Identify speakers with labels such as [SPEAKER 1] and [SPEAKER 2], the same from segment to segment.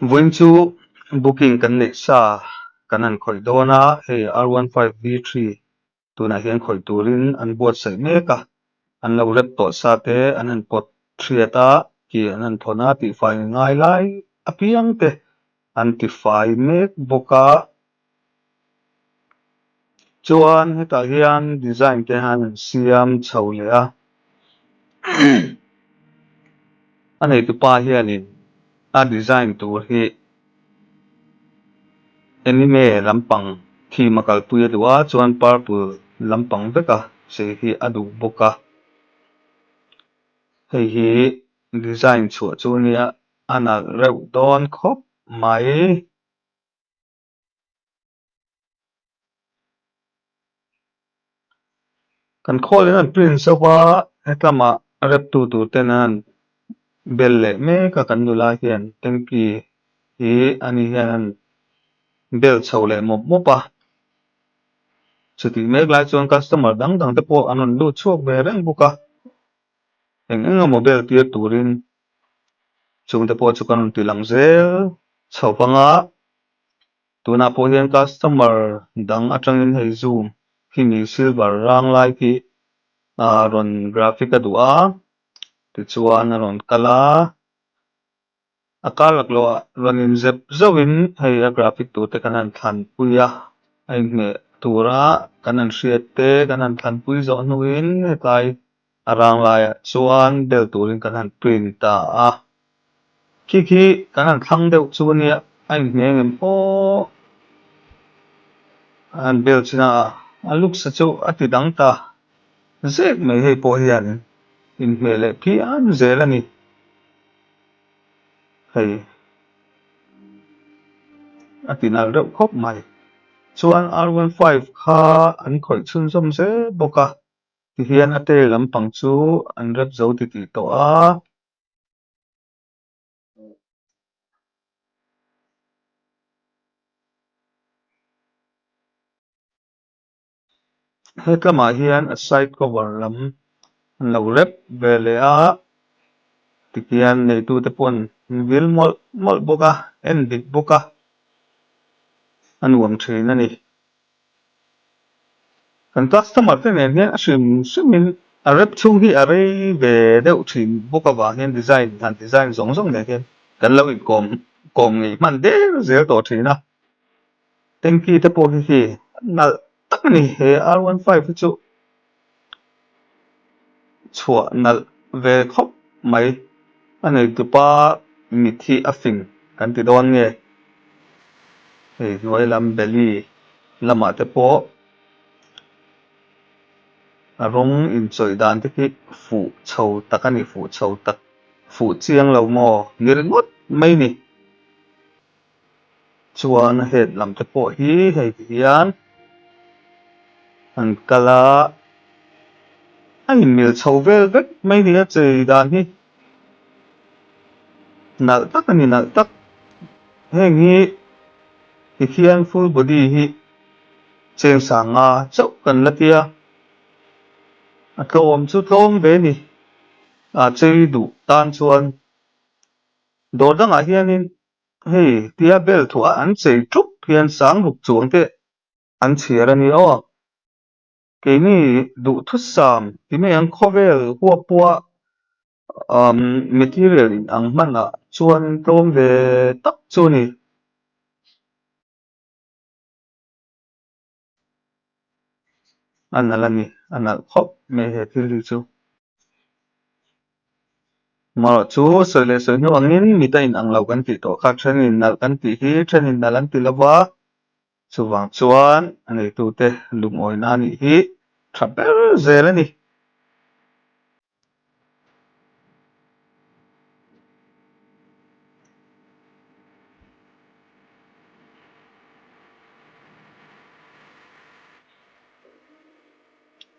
[SPEAKER 1] Vawiin chu booking kan neih sa kan han khawih dawn a, hei R one five V three tunah hian khawih turin an buatsaih mek a, an lo rep tawh sa te an han pawt thiat a, ki an han thawn a tihfai ngai lai apiang te an tifai mek bawk a. Chuan hetah hian design te han siam chho leh a, a neitupa hianin a design tur hi anime lampang theme a kalpui a duh a, chuan purple lampang veka chei hi a duh bawk a, hei hi design chhuah chu nia a nalh reuh dawn khawp mai. Kan khawlin an print zauh a, hetlama rep tu tur ten an bel leh mek a kan nula hian tanky hi ani hian an bel chho leh mawp mawp a. Chutih mek lai chuan customer dang dang te pawh an rawn lut chhuak ve reng bawk a, eng eng emaw bel tir turin chungte pawh chu kan rawn ti lang zel chho vang a. Tunah pawh hian customer dang atangin hei zoom khi mi silver rang lai khi ah rawn graphic a duh a tichuan a rawn kal a a kar laklawh ah rawn in zep zauh in hei a graphic tur te kan han thlan pui a a inhmeh tura kan han hriat te kan han thlan pui zawh hnuin hetlai A rang laiah chuan bel turin kan han print ta a, khi khi kan han thlang deuh chu ania a inhmeh ngem aw a han bel chin a, a looks a chu a ti dang ta zek mai hei pawh hian inhmeh leh phian zel a ni hei a ti nalh reuh khawp mai chuan R 15 kha an khawih chhunzawm zel bawk a. Tihian a tail lampang chu an rep zo ti tih tawh a. Hetlamah hian a side cover lam an lo rep ve leh a, tihian neitute pawn an vil mawlh mawlh bawk a, en dik bawk a, a nuam thin a ni. Kan customer te nen hian a hrim hrim in a rep chhung hi a rei ve deuh thin bawk avang hian design han design zawng zawng nen hian kan lo inkawm kawm ngei hman der zel tawh thin a. Tanky te pawh hi khi nalh tak a ni he R 15 hi chu chhuah nalh ve khawp mai a neitupa mit hi a fing kan ti dawn nge hei hnuai lam belly lamah te pawh a rawng inchawih dan te khi fuh chho tak a ni fuh chho tak fuh chiang lo maw ni ringawt mai ni. Chuan head lam te pawh hi hei ti hian an kal a, a inmil chho vel vek mai ni a chei dan hi nalh tak a ni nalh tak heng hi tikhian full body hi cheng sanga chauh kan la tia a tlawm chu tlawm ve a ni a chei duh tan chuan dawr dangah hianin. Hei tia bel thuah an chei ṭup hian sang ruk chuang te an chhiar a ni aw. Keini duhthusam ti mai ang khawvel huapua material in ang hmanah chuan tlawm ve tak chu a ni. A nalh a ni, a nalh khawp mai he thil hi chu. Marawh chu sawi leh sawi hnu angin mit a inang lo kan tih tawh kha thenin nalh kan tih hi thenin nalh an ti lo va, chuvang chuan a neitute lungawina a nih hi tha ber zel a ni.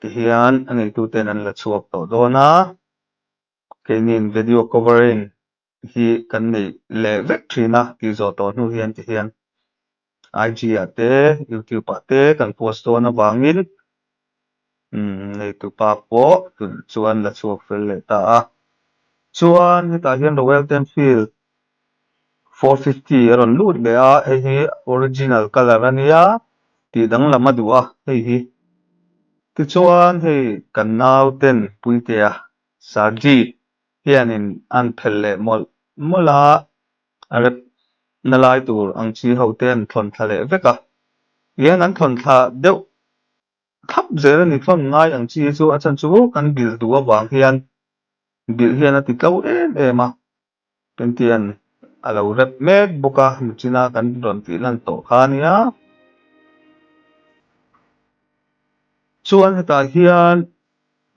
[SPEAKER 1] Tihian a neituten an la chhuak tawh dawn a, keinin video covering hi kan neih leh vek thin a tih zawh tawh hnu hian tihian IG ah te YouTube ah te kan post dawn avangin Umm neitupa pawh tun chuan la chhuak fel leh ta a. Chuan hetah hian Royal Enfield 450 a rawn lut leh a hei hi original colour a nia tih danglam a duh a hei hi tichuan hei kan nauten Puitea Sarji hianin an phelh leh mawlh mawlh a a rep na lai tur ang chi ho te an thawn thla leh vek a tihian an thawn thla deuh thlap zel a ni thawn ngai ang chi chu a chhan chu kan bilh duh avang hian bilh hian a ti tlo em em a. Pentian a lo rep mek bawk a, Michina kan rawn tih lan tawh kha a nia. Chuan hetah hian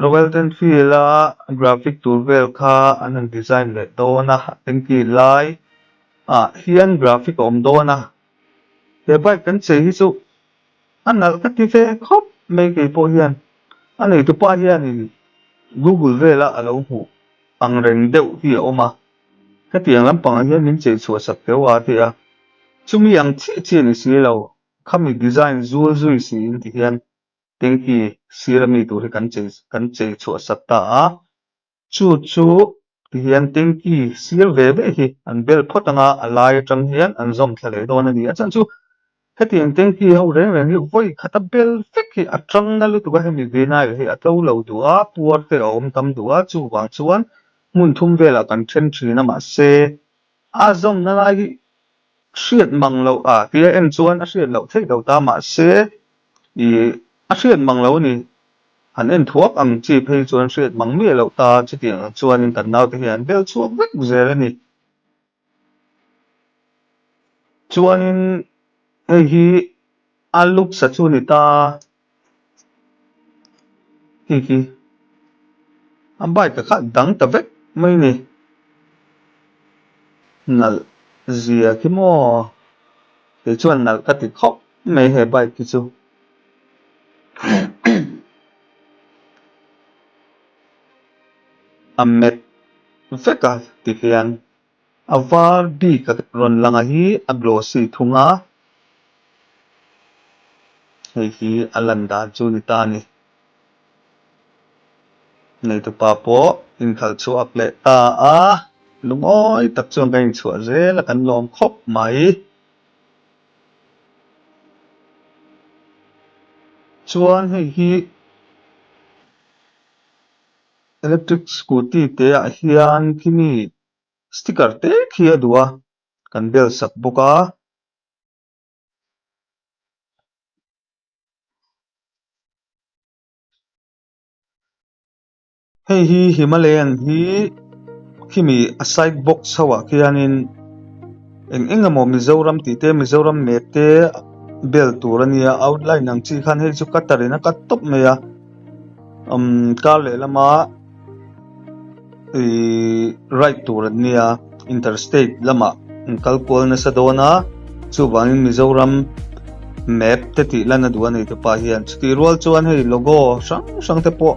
[SPEAKER 1] Royal Enfield a graphic tur vel kha an han design leh dawn a, tanky lai ah hian graphic a awm dawn a. He bike kan chei hi chu a nalh ka ti ve khawp mai kei pawh hian a neitupa hianin Google vela a lo hmuh ang reng deuh hi a awm a, hetiang lampangah hian min chei chhuah sak teuh a ti a, chumi ang chiah chiah ni si lo, khami design zul zui siin ti hian tanky sir ami tur hi kan chei kan chei chhuah sak ta a, chu chu ti hian tanky sir ve ve hi an bel phawt anga a lai atang hian an zawm thla leh dawn a ni, a chhan chu Hetiang tanky ho reng reng hi vawi khata bel vek hi a tang na lutuk a, hemi vinyl hi a tlo lo duh a, puar te a awm tam duh a, chuvang chuan hmun thum velah kan then thin a, mahse a zawmna lai hi hriat mang loh a tia en chuan a hriat loh theih loh ta, mahse ih a hriat mang lo a ni, han en thuak ang chi phei chuan hriat mang miah loh ta, chutiang ang chuanin kan naute hian bel chhuak vek zel a ni. Chuanin hei hi a looks a chu ni ta hei hi a bike a kha dang ta vek mai ni nalh zia khi maw kei chuan nalh ka ti khawp mai he bike hi chu. A met vek a ti hian a var bik a rawn lang a hi a glossy thung a, hei hi a lan dan chu ni ta a ni. Neitupa pawh inkhalh chhuak leh ta a, lungawi tak chuan kan inchhuah zel a kan lawm khawp mai. Chuan hei hi. Electric scooty te ah hian khimi sticker te khi a duh a kan bel sak bawk a. Hei hi Himalayan hi khimi a side box ho ah khianin eng eng emaw Mizoram tih te Mizoram map te bel tur a nia outline ang chi khan hei chu cutter in a cut tawp mai a. Umm kar leh lama ihh ride tur an nia interstate lamah an kal kual nasa dawn a chuvangin Mizoram map te tih lan a duh a nei te pah hian chutih rual chuan hei logo hrang hrang te pawh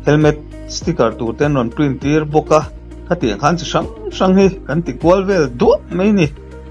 [SPEAKER 1] helmet sticker tur te an rawn print tir bawk a khatiang khan chi hrang hrang hi kan ti kual vel duah mai a ni.